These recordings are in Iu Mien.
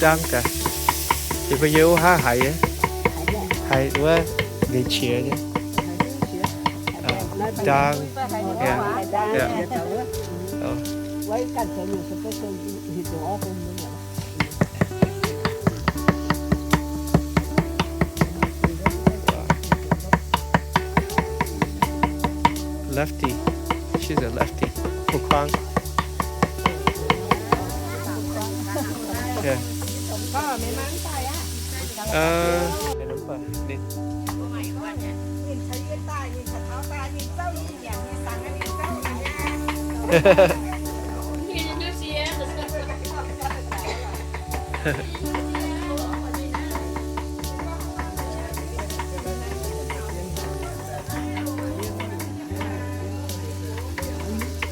Dang gaax. Yie mbuo yiem wuov haav haiz, haiz wuov ninh qiex nyei. Dang. Lefty. She's a lefty. Fu Kang. Yeah. Uh,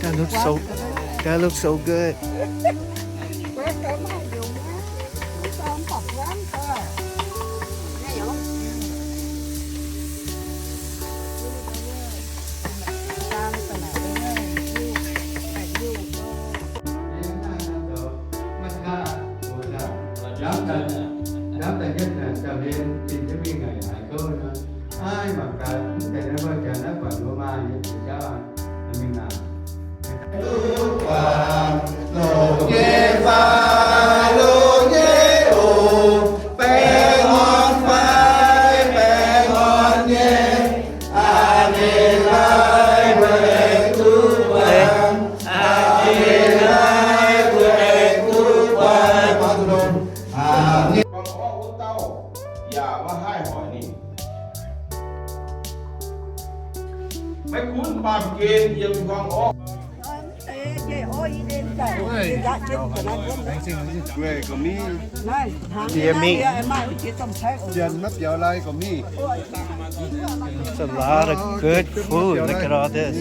That looks so, that looks so good. Yaac maiv haih hoic ninh. Maiv gunv baamh gen yiem guang orqv. Deer meat. It's a lot of good food. Look at all this.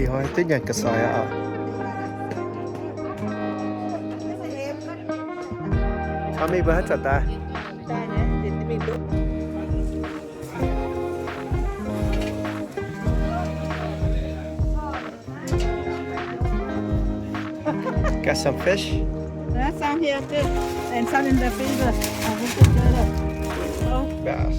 Ih hnoi duqv nyanc ga'soix aqv. Hnamv mingh mbuo haaix zanc daaih? Got some fish? Yeah, some here too. And some in the freezer. I will put together. Oh. Bass.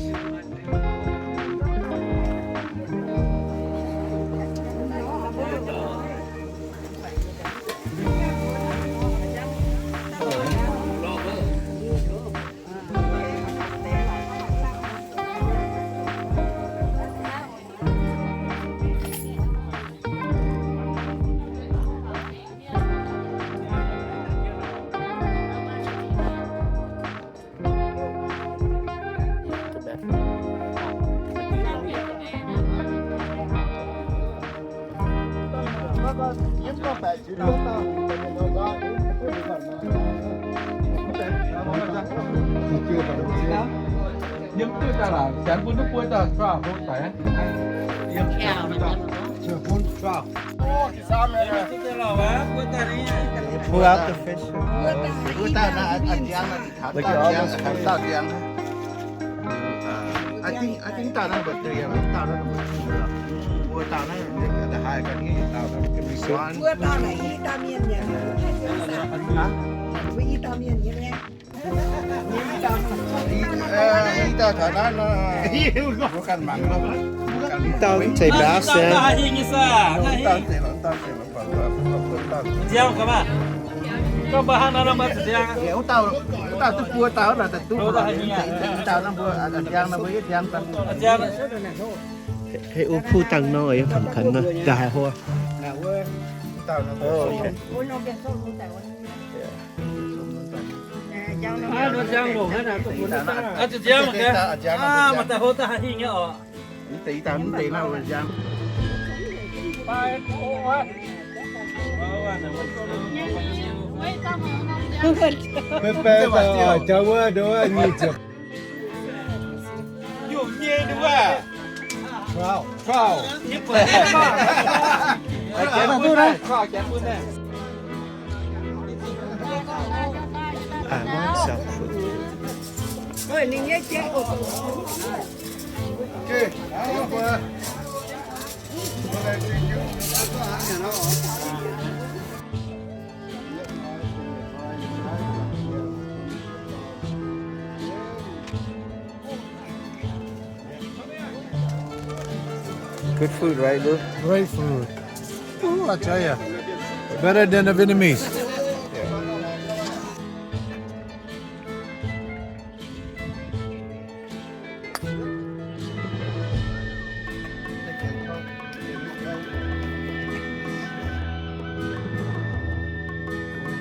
Yiem duqv daaih laaix, janx bun duqv buo dauh twelve hlo daic. Yiem duqv daaih twelve. Pull out the fish. Wuov dauh naaiv, aa, aa, njang, taux dauh njang, taux dauh njang. I think, I think dauh naaiv mbuo deix, dauh naaiv mbuo deix, wuov dauh naaiv, the high got here, dauh naaiv, can be one. Wuov dauh naaiv i dauh mienh nyei. Wuov i dauh mienh nyei. I, aa, i dauh taux naaiv nor, mbuo ganh mangc nor. I dauh zeiz bass, aa. Wuov dauh, wuov dauh duqv buo dauh naaic, duqv i dauh naaiv mbuo, aa, njang naaiv mbuo yietv njang daaih. Hei, uv puv dangh nor, yie taux kaux nor, daaih haaix hov. Bye bye, jauv wuov, nduov, nyic ziepc. Nyungc nyei nduov. Twelve. Twelve. Twelve. Good food, right, Lou? Great food. Ooh, I tell ya. Better than the Vietnamese.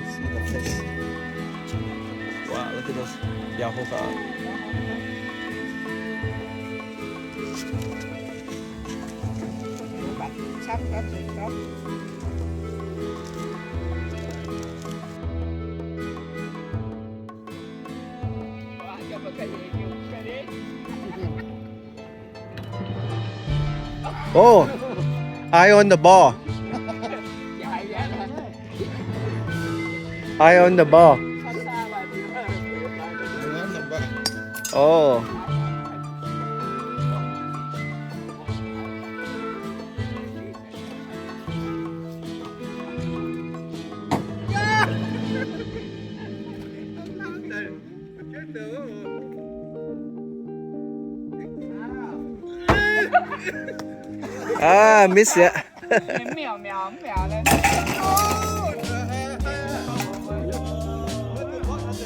See the fish. Wow, look at those. Yeah, hold on. Oh, eye on the ball. Eye on the ball. Oh. Ah, miss it.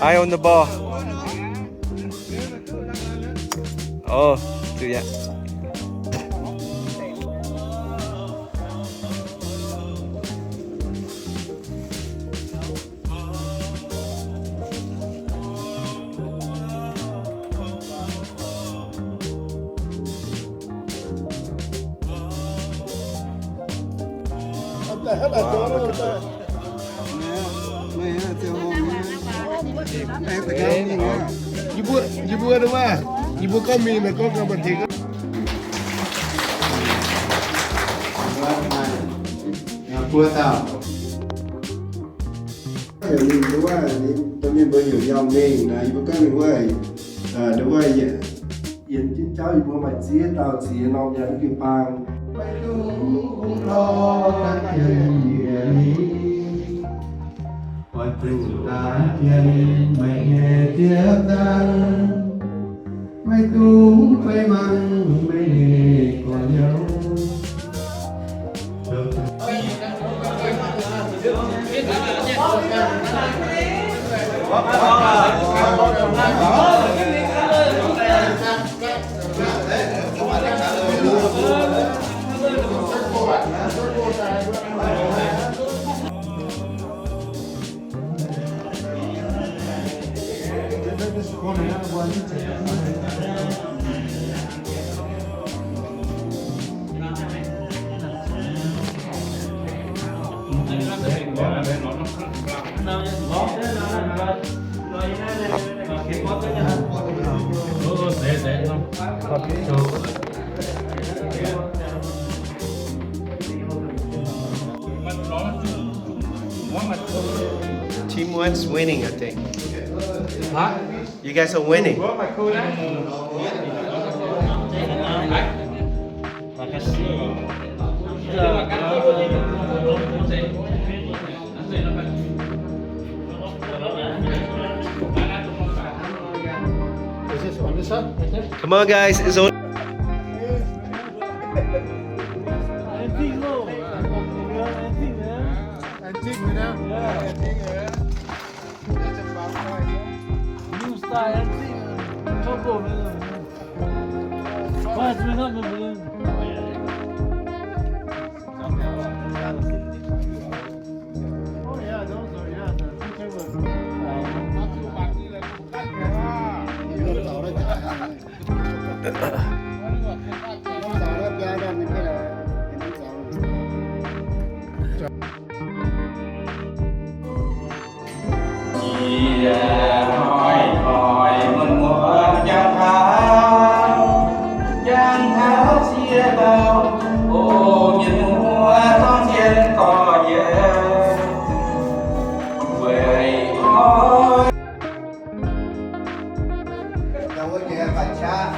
Eye on the ball. Oh, 對呀。 Yie mbuo, yie mbuo nor maah, yie mbuo gorngv mingh naaic gorngv ganh baac tengx. Buo dauh. Heuc ninh wuov, domh mienh mbuo heuc Yau Mengh naaic, yie mbuo gorngv ninh wuov, wuov yienx jienv jauv yie mbuo maaih ziex dauh ziex norm nyanc jiu-baang. Maiv dungx hungh dorh daaih jienv yie mingh. Oix zuqc daaih jienv meih nyei ziepc nzaangc. Maiv dungx fei mangc meih nyei gorx-youz. Team one's winning, I think. Huh? You guys are winning. Is this on this side? Come on, guys. It's on. Antique, no. Yeah, antique, man. Antique, you know? Yeah. Antique, yeah. That's a fun price, huh? New style, antique, man. Chop, man. Price went up, man. Yaac wuov nyei baac qaqv,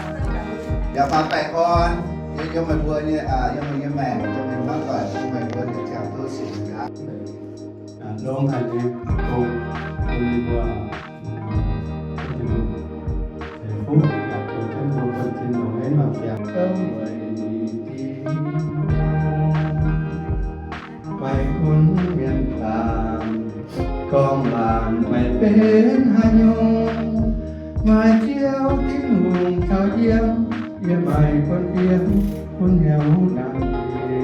yaac faaux baengh orn, yiem meih mbuo nyei, yiem meih nyei maengc, yiem meih mbuo doic, yiem meih mbuo nyei ziangh duqv sic aqv. Longx haic nyei, dongh bun mbuo, bun Tin-Hungh ceix fuqv yaac bun jienv mbuo bun Tin-Hungh henv mangc ziangx. Meih bun mienh baamh gorngv laanh meih benx haaix nyungc, maaih Ziouv Tin-Hungh caux yiem, yie maaih kuonx fiev bun hnyouv nangh yie.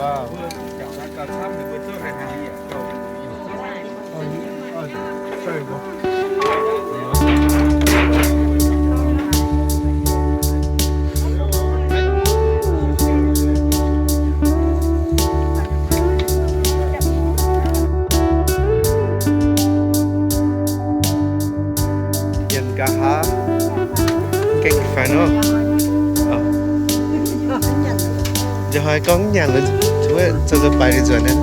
Wow. Yiem nqa'haav gengh faix nor. Njoih hnoi gorngv nyanc, zoux nzuonx baix nzuonx naaiv.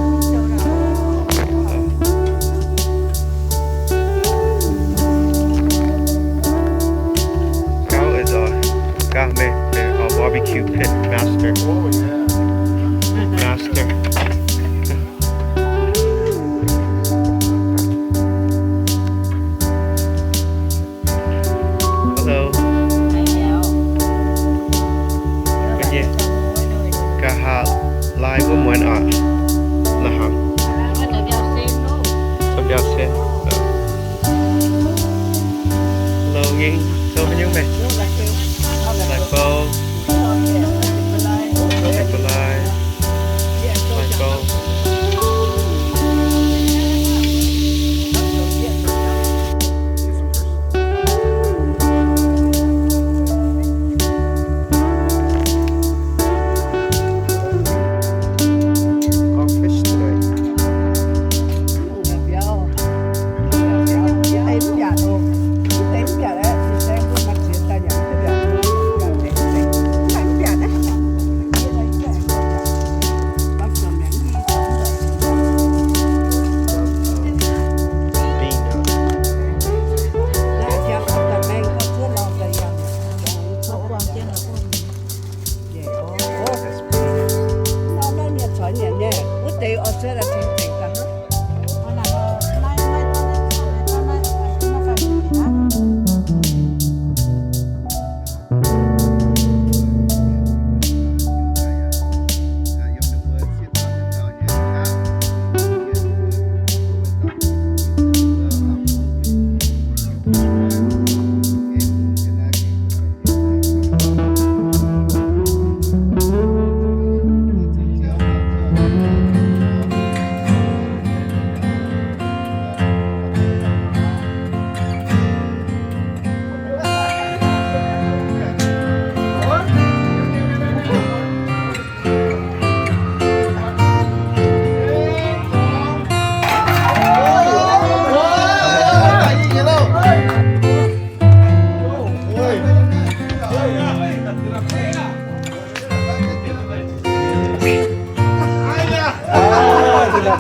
Gauh oix nzoih, gauh mengh, our barbecue pit master. Master. Hello. Mbuo nyei nqa'haav laai wuov muonz oc. La'hangx. Zoux mbiauz sen. Hello, Ying. Zoux haaix nyungc meih? Lai bou. Lai bou lai. Lai bou.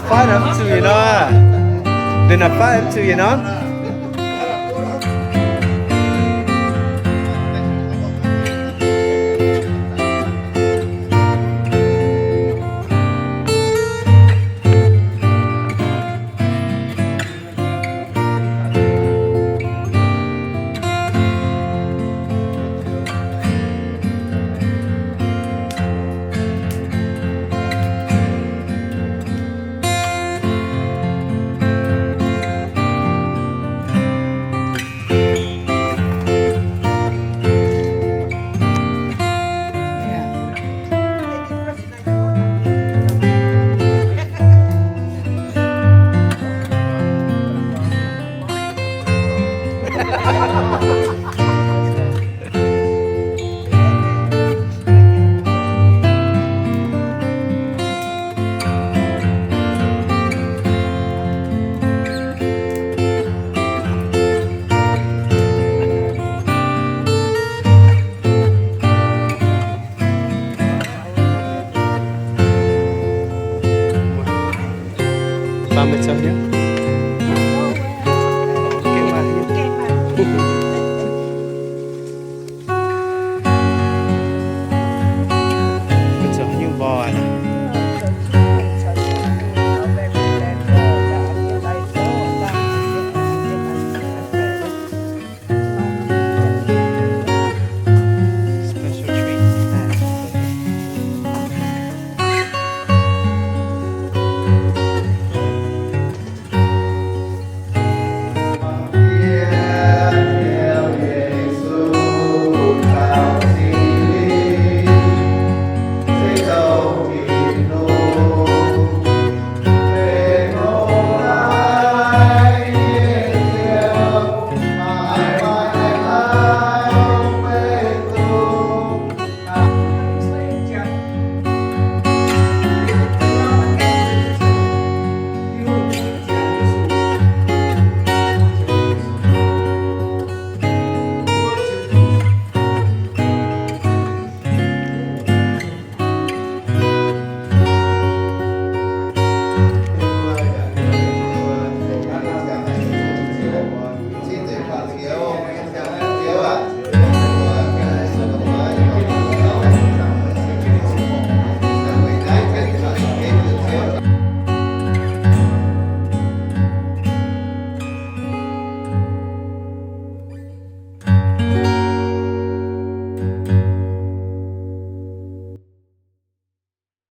Fai naaiv mv zuqc yietc norm. Deix naaiv fai mv zuqc yietc norm.